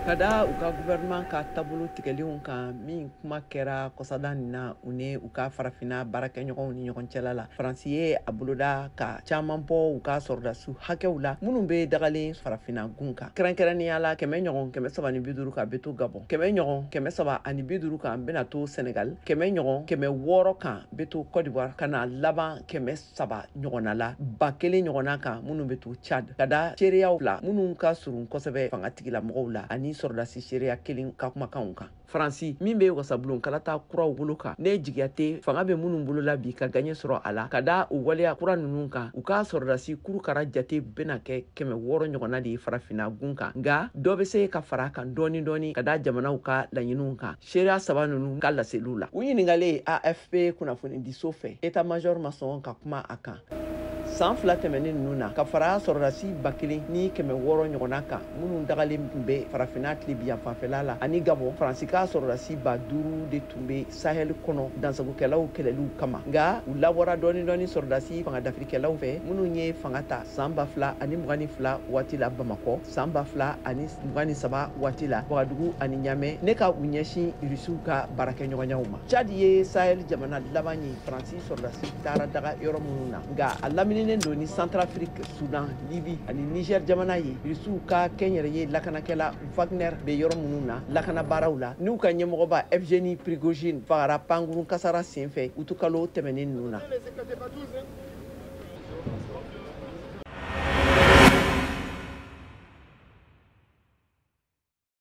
Ka da u ka gouvernement ka taabolo tigɛlenw kan, min kuma kɛra kɔsada nin na u ni u ka farafinna baarakɛɲɔgɔnw ni ɲɔgɔn cɛla la, Faransi ye a boloda ka caman bɔ u ka sɔrɔdasiw hakɛw la minnu bɛ dagalen farafinna gun kan. Kɛrɛnkɛrɛnnenya la, 100 ɲɔgɔn 350 kan bɛ to Gabɔn, 100 ɲɔgɔn 350 kan bɛna to Senegal, 100 ɲɔgɔn 600 kan bɛ to Cote d'Ivoire, ka na laban 300 ɲɔgɔnna la, 1000 ɲɔgɔnna kan minnu bɛ to Tchad, ka da seereyaw la minnu ka surun kosɛbɛ fanga tigilamɔgɔw la ani sɔrɔdasi seereya kelen ka kumakanw kan. Faransi min bɛ wasabulon kalata kuraw bolo kan, ne jigiya tɛ fanga bɛ minnu bolo la bi ka gaɲɛ sɔrɔ a la, ka da u waleya kura ninnu kan, u ka sɔrɔdasi kurukara jate bɛna kɛ 600 ɲɔgɔnna de ye farafinna gun kan, nka dɔ bɛ se ka fara a kan dɔɔni dɔɔni ka da jamanaw ka laɲiniw kan. Seereya saba ninnu ka laseliw la, u ɲininkalen AFP kunnafonidiso fɛ, état major ma sɔn ka kuma a kan. San 2 tɛmɛnen ninnu na, ka fara sɔrɔdasi 1600 ɲɔgɔnna kan minnu dagalen tun bɛ farafinna tilebiyan fanfɛla la ani Gabɔn, Faransi ka sɔrɔdasi 5000 de tun bɛ Sahel kɔnɔ dansagokɛlaw kɛlɛliw kama, nka u labɔra dɔɔni dɔɔni sɔrɔdasi fanga dafirikɛlaw fɛ minnu ye fanga ta san 2022 waati la Bamakɔ, san 2023 waati la Wagadugu ani Ɲamɛ, ne ka u ɲɛsin Irisiw ka baarakɛɲɔgɔnyaw ma. Tchad ye Sahel jamana laban ye Faransi sɔrɔdasi taara daga yɔrɔ minnu na, nka a lamininen don ni Centrafrique, Soudan, Libye ani Niger jamana ye, Irisiw ka kɛnyɛrɛye lakanakɛla Wagner bɛ yɔrɔ minnu na lakana baaraw la, n'u ka ɲɛmɔgɔba Evgeny Prigojine fagara pankurun kasara senfɛ utukalo tɛmɛnen ninnu na.